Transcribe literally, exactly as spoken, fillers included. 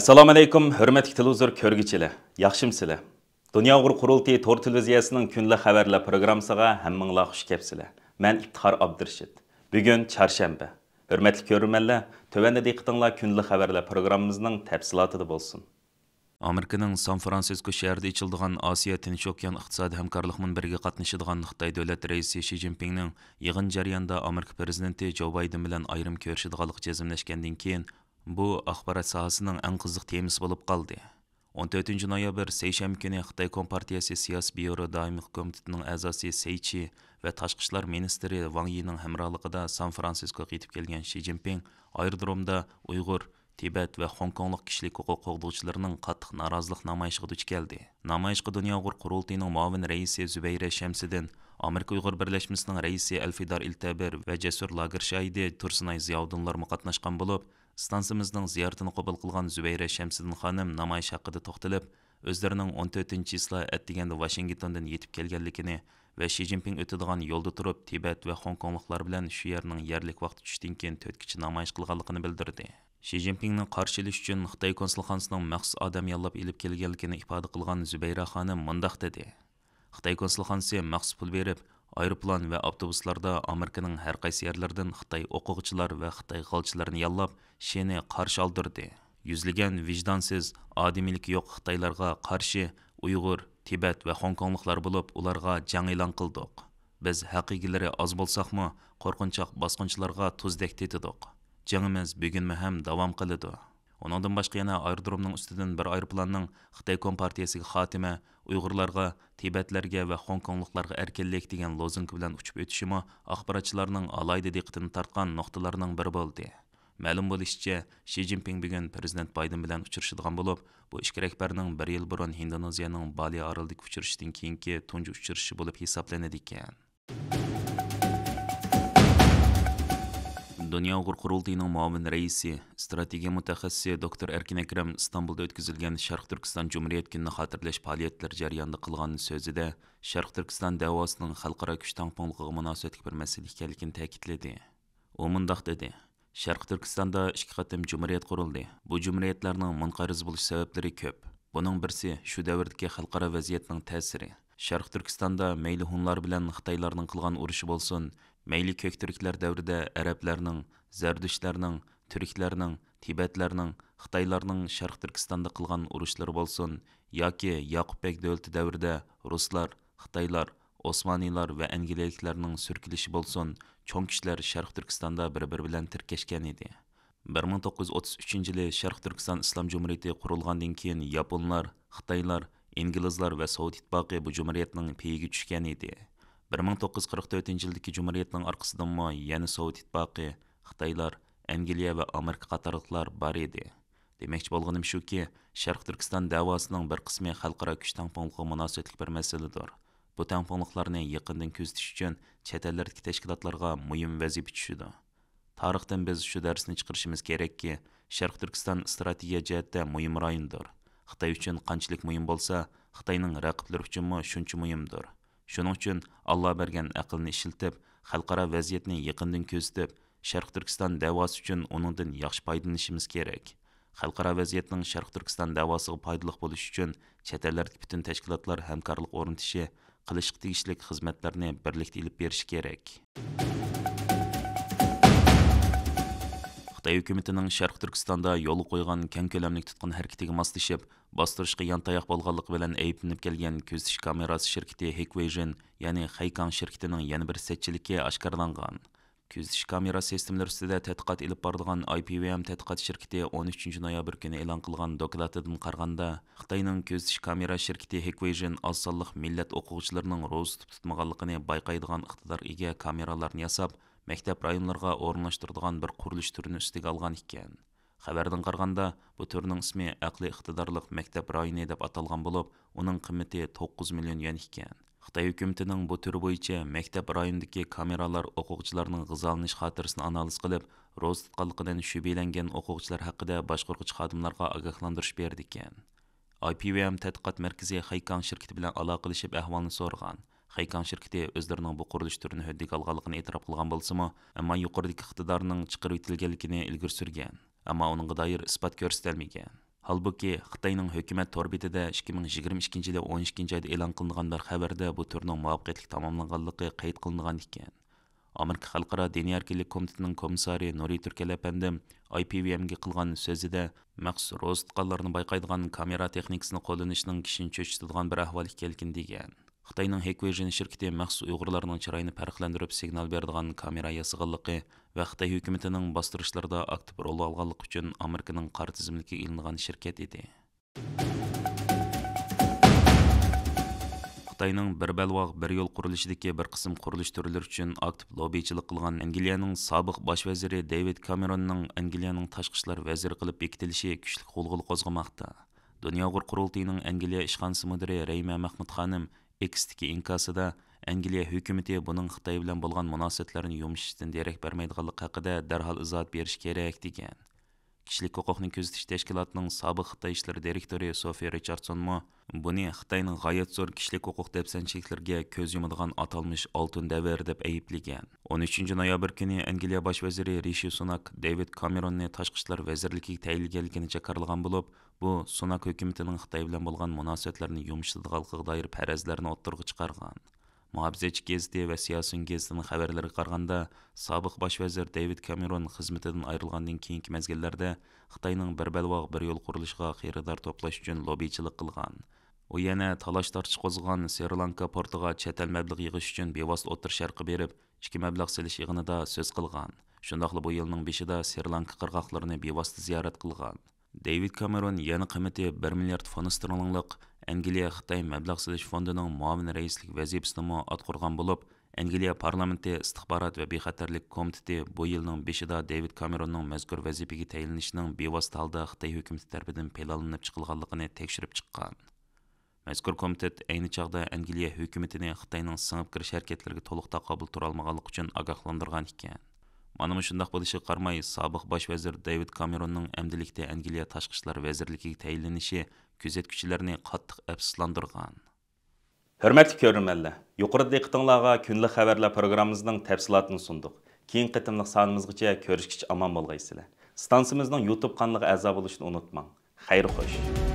ئەسسالامۇئەلەيكۇم، ھۆرمەتلىك تېلېۋىزور كۆرگۈچىلەر، ياخشىمۇسىلەر؟ دۇنيا ئۇيغۇر قۇرۇلتىيى تور تېلېۋىزىيەسىنىڭ كۈندىلىك خەۋەرلەر پروگراممىسىغا ھەممىڭلار خۇش كەپسىلەر. مەن ئىپتىخار ئابدۇرېشىت. بۈگۈن چارشەنبە. ھۆرمەتلىك كۆرۈرمەنلەر، تۆۋەندە دىققىتىڭلار كۈندىلىك خەۋەرلەر پروگراممىمىزنىڭ تەپسىلاتىدا بولسۇن. ئامېرىكىنىڭ سان فرانسىسكو شەھىرىدە ئېچىلىدىغان ئاسىيا تىنچ ئوكيان ئىقتىسادىي ھەمكارلىق مۇنبىرىگە قاتنىشىدىغان خىتاي دۆلەت رەئىسى شى جىنپىڭنىڭ يىغىن جەريانىدا ئامېرىكا پىرېزىدېنتى جو بايدېن بىلەن ئايرىم كۆرۈشىدىغانلىقى جەزملەشكەندىن كېيىن، بۇ ئاخبارات ساھەسىنىڭ ئەڭ قىزىق تېمىسى بولۇپ قالدى. ئون تۆتىنچى نويابىر، سەيشەنبە كۈنى خىتاي كومپارتىيەسى سىياسىي بيۇرو دائىمىي كومىتېتىنىڭ ئەزاسى سەي چى ۋە تاشقى ئىشلار مىنىستىرى ۋاڭ يىنىڭ ھەمراھلىقىدا سان فرانسىسكوغا يېتىپ كەلگەن شى جىنپىڭ ئايرودرومدا ئۇيغۇر، تىبەت ۋە خوڭكوڭلۇق كىشىلىك ھوقۇق قوغدىغۇچىلىرىنىڭ قاتتىق نارازىلىق نامايىشىغا دۇچ كەلدى. نامايىشقا دۇنيا ئۇيغۇر قۇرۇلتىيىنىڭ مۇئاۋىن رەئىسى زۇبەيرە شەمسىدىن، ئامېرىكا ئۇيغۇر بىرلەشمىسىنىڭ رەئىسى ئەلفىدار ئىلتەبىر ۋە جەسۇر لاگېر شاھىدى تۇرسۇنئاي زىياۋۇدۇنلارمۇ قاتناشقان بولۇپ، ئىستانسىمىزنىڭ زىيارىتىنى قوبۇل قىلغان زۇبەيرە شەمسىدىن خانىم نامايىش ھەققىدە توختىلىپ، ئۆزلىرىنىڭ ئون تۆتىنچى چىسلا ئەتىگەندە ۋاشىنگتوندىن يېتىپ كەلگەنلىكىنى ۋە شى جىنپىڭ ئۆتىدىغان يولدا تۇرۇپ تىبەت ۋە خوڭكوڭلۇقلار بىلەن شۇ يەرنىڭ يەرلىك ۋاقتى چۈشتىن كېيىن تۆتكىچە نامايىش قىلغانلىقىنى بىلدۈردى. شى جىنپىڭنى قارشى ئېلىش ئۈچۈن خىتاي كونسۇلخانىسىنىڭ مەخسۇس ئادەم ياللاپ ئېلىپ كەلگەنلىكىنى ئىپادە قىلغان زۇبەيرە خانىم مۇنداق دېدى: خىتاي كونسۇلخانىسى مەخسۇس پۇل بېرىپ، ئايروپىلان ۋە ئاپتوبۇسلاردا ئامېرىكىنىڭ ھەر قايسى يەرلىرىدىن خىتاي ئوقۇغۇچىلار ۋە خىتاي غالچىلىرىنى ياللاپ، شىنى قارشى ئالدۇردى. يۈزلىگەن ۋىجدانسىز، ئادىمىيلىكى يوق خىتايلارغا قارشى ئۇيغۇر، تىبەت ۋە خوڭكوڭلۇقلار بولۇپ، ئۇلارغا جەڭ ئېلان قىلدۇق. بىز ھەق ئىگىلىرى ئاز بولساقمۇ، قورقۇنچاق باسقۇنچىلارغا تۇزدەك تېتىدۇق. جېڭىمىز بۈگۈنمۇ ھەم داۋام قىلىدۇ. ئۇنىڭدىن باشقا يەنە ئايرودرومنىڭ ئۈستىدىن بىر ئايروپىلاننىڭ خىتاي كومپارتىيەسىگە خاتىمە، ئۇيغۇرلارغا، تىبەتلەرگە ۋە خوڭكوڭلۇقلارغا ئەركىنلىك دېگەن لوزۇنكا بىلەن ئۇچۇپ ئۆتۈشىمۇ ئاخباراتچىلارنىڭ ئالاھىدە دىققىتىنى تارتقان نۇقتىلارنىڭ بىرى بولدى. مەلۇم بولۇشىچە، شى جىنپىڭ بۈگۈن پىرېزىدېنت بايدېن بىلەن ئۇچرىشىدىغان بولۇپ، بۇ ئىككى رەھبەرنىڭ بىر يىل بۇرۇن ھىندونېزىيەنىڭ بالى ئارىلىدىكى ئۇچرىشىشىدىن كېيىنكى تۇنجى ئۇچرىشىشى بولۇپ ھېسابلىنىدىكەن. دۇنيا ئۇيغۇر قۇرۇلتىيىنىڭ مۇئاۋىن رەئىسى، ئىستراتېگىيە مۇتەخەسسىسى دوكتور ئەركىن ئەكرەم ئىستانبۇلدا ئۆتكۈزۈلگەن شەرقىي تۈركىستان جۇمھۇرىيەت كۈنىنى خاتىرىلەش پائالىيەتلىرى جەريانىدا قىلغان سۆزىدە، شەرقىي تۈركىستان دەۋاسىنىڭ خەلقئارا كۈچ تەڭپۇڭلۇقىغا مۇناسىۋەتلىك بىر مەسىلە ئىكەنلىكىنى تەكىتلىدى. ئۇ مۇنداق دېدى: شەرقىي تۈركىستاندا ئىككى قېتىم جۇمھۇرىيەت قۇرۇلدى. بۇ جۇمھۇرىيەتلەرنىڭ مۇنقەرز بولۇش سەۋەبلىرى كۆپ. بۇنىڭ بىرسى شۇ دەۋردىكى خەلقئارا ۋەزىيەتنىڭ تەسىرى. شەرقىي تۈركىستاندا مەيلى ھونلار بىلەن خىتايلارنىڭ قىلغان ئۇرۇشى بولسۇن، مەيلى كۆك تۈركلەر دەۋرىدە ئەرەبلەرنىڭ، زەردۈشتلەرنىڭ، تۈركلەرنىڭ، تىبەتلەرنىڭ، خىتايلارنىڭ شەرقىي تۈركىستاندا قىلغان ئۇرۇشلىرى بولسۇن، ياكى ياقۇپ بەگ دۆلىتى دەۋرىدە رۇسلار، خىتايلار، ئوسمانىيلار ۋە ئەنگلىيەلىكلەرنىڭ سۈركىلىشى بولسۇن، چوڭ كۈچلەر شەرقىي تۈركىستاندا بىر-بىرى بىلەن تىركەشكەن ئىدى. بىر مىڭ توققۇز يۈز ئوتتۇز ئۈچىنچى يىلى شەرقىي تۈركىستان ئىسلام جۇمھۇرىيىتى قۇرۇلغاندىن كېيىن، ياپونلار، خىتايلار، ئىنگلىزلار ۋە سوۋېت ئىتتىپاقى بۇ جۇمھۇرىيەتنىڭ پېيىگە چۈشكەن ئىدى. بىر مىڭ توققۇز يۈز قىرىق تۆتىنچى يىلدىكى جۇمھۇرىيەتنىڭ ئارقىسىدىنمۇ يەنە سوۋېت ئىتتىپاقى، خىتايلار، ئەنگلىيە ۋە ئامېرىكا قاتارلىقلار بار ئىدى. دېمەكچى بولغىنىم شۇكى، شەرقىي تۈركىستان دەۋاسىنىڭ بىر قىسمى خەلقئارا كۈچ تەڭپۇڭلۇقىغا مۇناسىۋەتلىك بىر مەسىلىدۇر. بۇ تەڭپۇڭلۇقلارنى يېقىندىن كۆزىتىش ئۈچۈن چەت ئەللەردىكى تەشكىلاتلارغا مۇھىم ۋەزىپە چۈشىدۇ. تارىختىن بىز شۇ دەرسنى چىقىرىشىمىز كېرەككى، شەرقىي تۈركىستان ئىستراتېگىيە جەھەتتە مۇھىم رايوندۇر. خىتاي ئۈچۈن قانچىلىك مۇھىم بولسا، خىتاينىڭ رەقىبلىرى ئۈچۈنمۇ شۇنچە مۇھىمدۇر. شۇنىڭ ئۈچۈن ئاللا بەرگەن ئەقىلنى ئىشلىتىپ، خەلقئارا ۋەزىيەتنى يېقىندىن كۆزىتىپ، شەرقىي تۈركىستان دەۋاسى ئۈچۈن ئۇنىڭدىن ياخشى پايدىلىنىشىمىز كېرەك. خەلقئارا ۋەزىيەتنىڭ شەرقىي تۈركىستان دەۋاسىغا پايدىلىق بولۇشى ئۈچۈن چەت ئەللەردىكى پۈتۈن تەشكىلاتلار ھەمكارلىق ئورنىتىشى، قىلىشقا تېگىشلىك خىزمەتلەرنى بىرلىكتە ئېلىپ بېرىشى كېرەك. خىتاي ھۆكۈمىتىنىڭ شەرقىي تۈركىستاندا يولغا قويغان كەڭ كۆلەملىك تۇتقۇن ھەرىكىتىگە ماسلىشىپ، باستۇرۇشقا يانتاياق بولغانلىقى بىلەن ئەيىبلىنىپ كەلگەن كۆزىتىش كامېراسى شىركىتى ھېكۋېيژىن، يەنى خەيكاڭ شىركىتىنىڭ يەنە بىر سەتچىلىكى ئاشكارىلانغان. كۆزىتىش كامېرا سىستېمىلىرى ئۈستىدە تەتقىقات ئېلىپ بارىدىغان ئاي پى ۋى ئېم تەتقىقات شىركىتى ئون ئۈچىنچى نويابىر كۈنى ئېلان قىلغان دوكلاتىدىن قارىغاندا، خىتاينىڭ كۆزىتىش كامېرا شىركىتى ھېكۋېيژىن ئاز سانلىق مىللەت ئوقۇغۇچىلىرىنىڭ روزا تۇتۇپ تۇتمىغانلىقىنى بايقايدىغان ئىقتىدارغا ئىگە كامېرالارنى ياساپ، مەكتەپ رايونلىرىغا ئورۇنلاشتۇرىدىغان بىر قۇرۇلۇش تۈرىنى ئۈستىگە ئالغان ئىكەن. خەۋەردىن قارىغاندا، بۇ تۈرنىڭ ئىسمى ئەقلىي ئىقتىدارلىق مەكتەپ رايونى دەپ ئاتالغان بولۇپ، ئۇنىڭ قىممىتى توققۇز مىليون يۈەن ئىكەن. خىتاي ھۆكۈمىتىنىڭ بۇ تۈرى بويىچە مەكتەپ رايونىدىكى كامېرالار ئوقۇغۇچىلارنىڭ غىزالىنىش خاتىرىسىنى ئانالىز قىلىپ، روزا تۇتقانلىقىدىن شۈبھىلەنگەن ئوقۇغۇچىلار ھەققىدە باشقۇرغۇچى خادىملارغا ئاگاھلاندۇرۇش بېرىدىكەن. ئاي پى ۋى ئېم تەتقىقات مەركىزى خەيكاڭ شىركىتى بىلەن ئالاقىلىشىپ ئەھۋالنى سورىغان. خەيكاڭ شىركىتى ئۆزلىرىنىڭ بۇ قۇرۇلۇش تۈرىنى ھۆددىگە ئالغانلىقىنى ئېتىراپ قىلغان بولسىمۇ، ئەمما يۇقىرىدىكى ئىقتىدارنىڭ چىقىرىۋېتىلگەنلىكىنى ئىلگىرى سۈرگەن. ئەمما ئۇنىڭغا دائىر ئىسپات كۆرسىتەلمىگەن. ھالبۇكى، خىتاينىڭ ھۆكۈمەت تور بېتىدە ئىككى مىڭ يىگىرمە ئىككىنچى يىلى ئون ئىككىنچى ئايدا ئېلان قىلىنغان بىر خەۋەردە بۇ تۈرنىڭ مۇۋەپپەقىيەتلىك تاماملانغانلىقى قەيت قىلىنغان ئىكەن. ئامېرىكا خەلقئارا دىنىي ئەركىنلىك كومىتېتىنىڭ كومىسسارى نۇرى تۈركەل ئەپەندىم ئاي پى ۋي ئېمگە قىلغان سۆزىدە، مەخسۇس روزا تۇتقانلارنى بايقايدىغان كامېرا تېخنىكىسىنى قوللىنىشنىڭ كىشىنى چۆچۈتىدىغان بىر ئەھۋال ئىكەنلىكىنى دېگەن. خىتاينىڭ ھىكۋىژن شىركىتى مەخسۇس ئۇيغۇرلارنىڭ چىرايىنى پەرقلەندۈرۈپ سىگنال بېرىدىغان كامېرا ياسىغانلىقى ۋە خىتاي ھۆكۈمىتىنىڭ باستۇرۇشلىرىدا ئاكتىپ رول ئالغانلىقى ئۈچۈن ئامېرىكىنىڭ قارا تىزىملىكىگە ئېلىنغان شىركەت ئىدى. خىتاينىڭ بىر بەلباغ، بىر يول قۇرۇلۇشىدىكى بىر قىسىم قۇرۇلۇش تۈرلىرى ئۈچۈن ئاكتىپ لوببىچىلىق قىلغان ئەنگلىيەنىڭ سابىق باش ۋەزىرى دېۋىد كامېروننىڭ ئەنگلىيەنىڭ تاشقى ئىشلار ۋەزىرى قىلىپ بېكىتىلىشى كۈچلۈك غۇلغۇلا قوزغىماقتا. دۇنيا ئۇيغۇر قۇرۇلتىيىنىڭ ئەنگلىيە ئىشخانىسى مۇدىرى رەيمە مەخمۇت خانىم ئېكستىكى ئىنكاسىدا، ئەنگلىيە ھۆكۈمىتى بۇنىڭ خىتاي بىلەن بولغان مۇناسىۋەتلەرنى يۇمشىتىشتىن دېرەك بەرمەيدىغانلىقى ھەققىدە دەرھال ئىزاھات بېرىشى كېرەك، دېگەن. كىشىلىك ھوقۇقنى كۆزىتىش تەشكىلاتىنىڭ سابىق خىتاي ئىشلىرى دىرېكتورى سوفىيە رىچاردسونمۇ بۇنى خىتاينىڭ غايەت زور كىشىلىك ھوقۇق دەپسەندىچىلىكلىرىگە كۆز يۇمىدىغان ئاتالمىش ئالتۇن دەۋر دەپ ئەيىبلىگەن. ئون ئۈچىنچى نويابىر كۈنى ئەنگلىيە باش ۋەزىرى رىشى سۇناك دېۋىد كامېروننى تاشقى ئىشلار ۋەزىرلىكىگە تەيىنلىگەنلىكىنى جاكارلىغان بولۇپ، بۇ سۇناك ھۆكۈمىتىنىڭ خىتاي بىلەن بولغان مۇناسىۋەتلەرنى يۇمشىتىدىغانلىقىغا دائىر پەرەزلەرنى ئوتتۇرىغا چىقارغان. مۇھاپىزەتچى گېزىتى ۋە سىياسىيون گېزىتىنىڭ خەۋەرلىرىگە قارىغاندا، سابىق باش ۋەزىر دېۋىد كامېرون خىزمىتىدىن ئايرىلغاندىن كېيىنكى مەزگىللەردە خىتاينىڭ بىر بەلباغ، بىر يول قۇرۇلۇشىغا خېرىدار توپلاش ئۈچۈن لوببىچىلىق قىلغان. ئۇ يەنە تالاش-تارتىش قوزغىغان سرى لانكا پورتىغا چەت ئەل مەبلەغ يىغىش ئۈچۈن بىۋاسىتە ئوتتۇرا شەرققە بېرىپ، ئىچكى مەبلەغ سېلىش يىغىنىدا سۆز قىلغان. شۇنداقلا بۇ يىلنىڭ بېشىدا سرى لانكا قىرغاقلىرىنى بىۋاسىتە زىيارەت قىلغان. دېۋىد كامېرون يەنە قىممىتى بىر مىليارد فونت ستېرلىڭلىق ئەنگلىيە خىتاي مەبلەغ سېلىش فوندىنىڭ مۇئاۋىن رەئىسلىك ۋەزىپىسىنىمۇ ئاتقۇرغان بولۇپ، ئەنگلىيە پارلامېنتى ئىستىخبارات ۋە بىخەتەرلىك كومىتېتى بۇ يىلنىڭ بېشىدا دېۋىد كامېروننىڭ مەزكۇر ۋەزىپىگە تەيىنلىنىشىنىڭ بىۋاسىتە ھالدا خىتاي ھۆكۈمىتى تەرىپىدىن پىلانلىنىپ چىقىلغانلىقىنى تەكشۈرۈپ چىققان. مەزكۇر كومىتېت ئەينى چاغدا ئەنگلىيە ھۆكۈمىتىنى خىتاينىڭ سىڭىپ كىرىش ھەرىكەتلىرىگە تولۇق تاقابىل تۇرالمىغانلىقى ئۈچۈن ئاگاھلاندۇرغان ئىكەن. مانا مۇشۇنداق بولۇشىغا قارىماي، سابىق باش ۋەزىر دېۋىد كامېروننىڭ ئەمدىلىكتە ئەنگلىيە تاشقى ئىشلار ۋەزىرلىكىگە تەيىنلىنىشى كۆزەتكۈچىلەرنى قاتتىق ئەپسۇسلاندۇرغان. ھۆرمەتلىك كۆرۈرمەنلەر، يۇقىرىدا دىققىتىڭلارغا كۈندىلىك خەۋەرلەر پروگراممىمىزنىڭ تەپسىلاتىنى سۇندۇق. كېيىنكى قېتىملىق سانىمىزغىچە كۆرۈشكىچە ئامان بولغايسىلەر. ئىستانسىمىزنىڭ يۇتۇب قانىلىغا ئەزا بولۇشنى ئۇنتۇماڭ. خەير خوش.